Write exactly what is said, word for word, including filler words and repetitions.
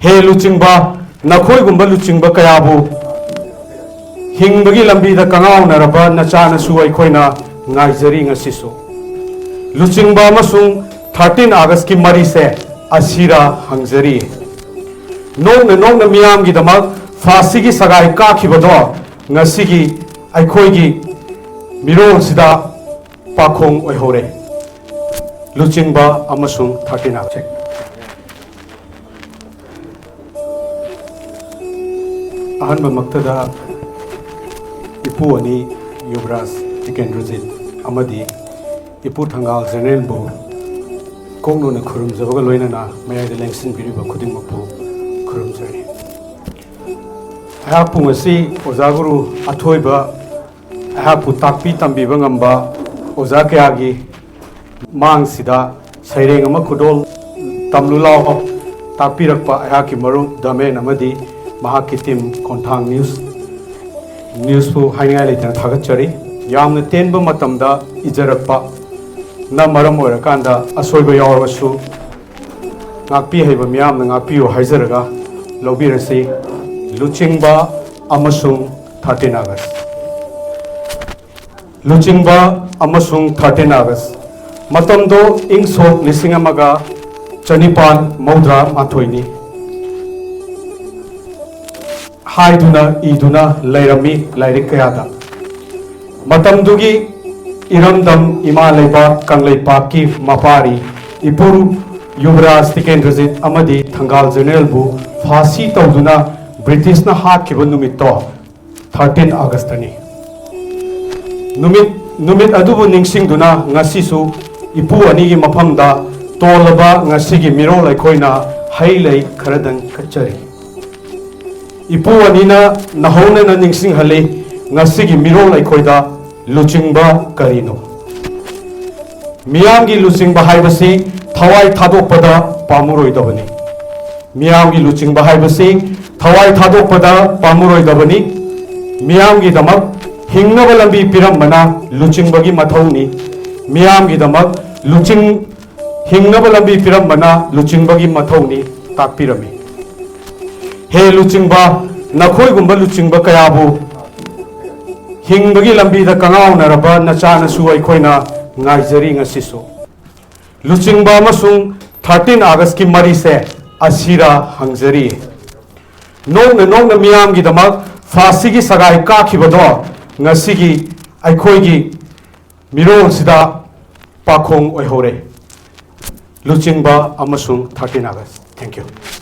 ꯍꯦ ꯂꯨꯆꯤꯡꯕ, ꯅꯈꯣꯏꯒꯨꯝꯕ ꯂꯨꯆꯤꯡꯕ ꯀꯌꯥꯕꯨ ꯍꯤꯡꯕꯒꯤ ꯂꯝꯕꯤꯗ ꯀꯉꯥꯎꯅꯔꯕ ꯅꯆꯥꯅꯁꯨ ꯑꯩꯈꯣꯏꯅ ꯉꯥꯏꯖꯔꯤ꯫ ꯉꯁꯤꯁꯨ ꯂꯨꯆꯤꯡꯕ ꯑꯃꯁꯨꯡ ꯊꯥꯔꯇꯤꯟ ꯑꯥꯒꯁꯀꯤ ꯃꯔꯤꯁꯦ ꯑꯁꯤꯔꯥ ꯍꯪꯖꯔꯤ꯫ ꯅꯣꯛꯅ ꯅꯣꯛꯅ ꯃꯤꯌꯥꯝꯒꯤꯗꯃꯛ ꯐꯥꯁꯤꯒꯤ ꯁꯒꯥꯏ ꯀꯥꯈꯤꯕꯗꯣ ꯉꯁꯤꯒꯤ ꯑꯩꯈꯣꯏꯒꯤ ꯃꯤꯔꯣꯜꯁꯤꯗ ꯄꯥꯈꯣꯡ ꯑꯣꯏꯍꯧꯔꯦ꯫ ꯂꯨꯆꯤꯡꯕ ꯑꯃꯁꯨꯡ ꯊꯥꯔꯇꯤꯟ ꯑꯥꯒꯁ꯫ ꯑꯍꯥꯟꯕꯃꯛꯇꯗ ꯏꯄꯨ ꯑꯅꯤ ꯌꯨꯕꯔꯥꯖ ꯇꯤꯀꯦꯟꯗ꯭ꯔꯖꯤꯠ ꯑꯃꯗꯤ ꯏꯄꯨ ꯊꯪꯒꯥꯜ ꯖꯦꯅꯦꯔꯦꯜꯕꯨ ꯀꯣꯛꯅꯣꯟꯅ ꯈꯨꯔꯨꯝꯖꯕꯒ ꯂꯣꯏꯅꯅ ꯃꯌꯥꯏꯗ ꯂꯦꯡꯁꯤꯟꯕꯤꯔꯤꯕ ꯈꯨꯗꯤꯡꯃꯛꯄꯨ ꯈꯨꯔꯨꯝꯖꯔꯤ꯫ ꯑꯩꯍꯥꯛꯄꯨ ꯉꯁꯤ ꯑꯣꯖꯥ ꯒꯨꯔꯨ ꯑꯊꯣꯏꯕ ꯑꯩꯍꯥꯛꯄꯨ ꯇꯥꯛꯄꯤ ꯇꯝꯕꯤꯕ ꯉꯝꯕ ꯑꯣꯖꯥ ꯀꯌꯥꯒꯤ ꯃꯥꯡꯁꯤꯗ ꯁꯩꯔꯦꯡ ꯑꯃ ꯈꯨꯗꯣꯜ ꯇꯝꯂꯨ ꯂꯥꯎ ꯇꯥꯛꯄꯤꯔꯛꯄ ꯑꯩꯍꯥꯛꯀꯤ ꯃꯔꯨꯞ ꯗꯃꯦꯟ ꯑꯃꯗꯤ ꯃꯍꯥꯛꯀꯤ ꯇꯤꯝ ꯈꯣꯡꯊꯥꯡ ꯅ꯭ꯌꯨꯁ, ꯅ꯭ꯌꯨꯁꯄꯨ ꯍꯥꯏꯅꯤꯡꯉꯥꯏ ꯂꯩꯇꯅ ꯊꯥꯒꯠꯆꯔꯤ꯫ ꯌꯥꯝꯅ ꯇꯦꯟꯕ ꯃꯇꯝꯗ ꯏꯖꯔꯛꯄꯅ ꯃꯔꯝ ꯑꯣꯏꯔꯀꯥꯟꯗ ꯑꯁꯣꯏꯕ ꯌꯥꯎꯔꯕꯁꯨ ꯉꯥꯛꯄꯤ ꯍꯩꯕ ꯃꯤꯌꯥꯝꯅ ꯉꯥꯛꯄꯤꯌꯨ ꯍꯥꯏꯖꯔꯒ ꯂꯧꯕꯤꯔꯁꯤ꯫ ꯂꯨꯆꯤꯡꯕ ꯑꯃꯁꯨꯡ ꯊꯥꯔꯇꯤꯟ ꯑꯥꯒꯁ꯫ ꯂꯨꯆꯤꯡꯕ ꯑꯃꯁꯨꯡ ꯊꯥꯔꯇꯤꯟ ꯑꯥꯒꯁ꯫ ꯃꯇꯝꯗꯣ ꯏꯪ ꯁꯣꯛ ꯂꯤꯁꯤꯡ ꯑꯃꯒ ꯆꯅꯤꯄꯥꯟ ꯃꯧꯗ꯭ꯔꯥ ꯃꯥꯊꯣꯏꯅꯤ꯫ ꯍꯥꯏꯗꯨꯅ ꯏꯗꯨꯅ ꯂꯩꯔꯝꯃꯤ ꯂꯥꯏꯔꯤꯛ ꯀꯌꯥꯗ꯫ ꯃꯇꯝꯗꯨꯒꯤ ꯏꯔꯝꯗꯝ ꯏꯃꯥ ꯂꯩꯕꯥꯛ ꯀꯪꯂꯩꯄꯥꯛꯀꯤ ꯃꯄꯥꯔꯤ ꯏꯄꯨ ꯌꯨꯕꯔꯥꯖ ꯇꯤꯀꯦꯟꯗ꯭ꯔꯖꯤꯠ ꯑꯃꯗꯤ ꯊꯪꯒꯥꯜ ꯖꯦꯅꯦꯔꯦꯜꯕꯨ ꯐꯥꯁꯤ ꯇꯧꯗꯨꯅ ꯕ꯭ꯔꯤꯇꯤꯁꯅ ꯍꯥꯠꯈꯤꯕ ꯅꯨꯃꯤꯠꯇꯣ ꯊꯥꯔꯇꯤꯟ ꯑꯥꯒꯁꯇꯅꯤ꯫ ꯅꯨꯃꯤꯠ, ꯅꯨꯃꯤꯠ ꯑꯗꯨꯕꯨ ꯅꯤꯡꯁꯤꯡꯗꯨꯅ ꯉꯁꯤꯁꯨ ꯏꯄꯨ ꯑꯅꯤꯒꯤ ꯃꯐꯝꯗ ꯇꯣꯜꯂꯕ ꯉꯁꯤꯒꯤ ꯃꯤꯔꯣꯜ ꯑꯩꯈꯣꯏꯅ ꯍꯩ ꯂꯩ ꯈꯔꯗꯪ ꯀꯠꯆꯔꯤ꯫ ꯏꯄꯨ ꯑꯅꯤꯅ ꯅꯍꯧꯅꯅ ꯅꯤꯡꯁꯤꯡꯍꯜꯂꯤ, ꯉꯁꯤꯒꯤ ꯃꯤꯔꯣꯜ ꯑꯩꯈꯣꯏꯗ ꯂꯨꯆꯤꯡꯕ ꯀꯔꯤꯅꯣ? ꯃꯤꯌꯥꯝꯒꯤ ꯂꯨꯆꯤꯡꯕ ꯍꯥꯏꯕꯁꯤ ꯊꯋꯥꯏ ꯊꯥꯗꯣꯛꯄꯗ ꯄꯥꯝꯃꯔꯣꯏꯗꯕꯅꯤ꯫ ꯃꯤꯌꯥꯝꯒꯤ ꯂꯨꯆꯤꯡꯕ ꯍꯥꯏꯕꯁꯤ ꯊꯋꯥꯏ ꯊꯥꯗꯣꯛꯄꯗ ꯄꯥꯝꯃꯔꯣꯏꯗꯕꯅꯤ꯫ ꯃꯤꯌꯥꯝꯒꯤꯗꯃꯛ ꯍꯤꯡꯅꯕ ꯂꯝꯕꯤ ꯄꯤꯔꯝꯕꯅ ꯂꯨꯆꯤꯡꯕꯒꯤ ꯃꯊꯧꯅꯤ꯫ ꯃꯤꯌꯥꯝꯒꯤꯗꯃꯛ ꯂꯨꯆꯤꯡ, ꯍꯤꯡꯅꯕ ꯂꯝꯕꯤ ꯄꯤꯔꯝꯕꯅ ꯂꯨꯆꯤꯡꯕꯒꯤ ꯃꯊꯧꯅꯤ ꯇꯥꯛꯄꯤꯔꯝꯃꯤ꯫ ꯍꯦ ꯂꯨꯆꯤꯡꯕ, ꯅꯈꯣꯏꯒꯨꯝꯕ ꯂꯨꯆꯤꯡꯕ ꯀꯌꯥꯕꯨ ꯍꯤꯡꯕꯒꯤ ꯂꯝꯕꯤꯗ ꯀꯉꯥꯎꯅꯔꯕ ꯅꯆꯥꯅꯁꯨ ꯑꯩꯈꯣꯏꯅ ꯉꯥꯏꯖꯔꯤ꯫ ꯉꯁꯤꯁꯨ ꯂꯨꯆꯤꯡꯕ ꯑꯃꯁꯨꯡ ꯊꯥꯔꯇꯤꯟ ꯑꯥꯒꯁꯀꯤ ꯃꯔꯤꯁꯦ ꯑꯁꯤꯔꯥ ꯍꯪꯖꯔꯤ꯫ ꯅꯣꯛꯅ ꯅꯣꯛꯅ ꯃꯤꯌꯥꯝꯒꯤꯗꯃꯛ ꯐꯥꯁꯤꯒꯤ ꯁꯒꯥꯏ ꯀꯥꯈꯤꯕꯗꯣ ꯉꯁꯤꯒꯤ ꯑꯩꯈꯣꯏꯒꯤ ꯃꯤꯔꯣꯜꯁꯤꯗ ꯄꯥꯈꯣꯡ ꯑꯣꯏꯍꯧꯔꯦ꯫ ꯂꯨꯆꯤꯡꯕ ꯑꯃꯁꯨꯡ ꯊꯥꯔꯇꯤꯟ ꯑꯥꯒꯁ꯫ Thank you꯫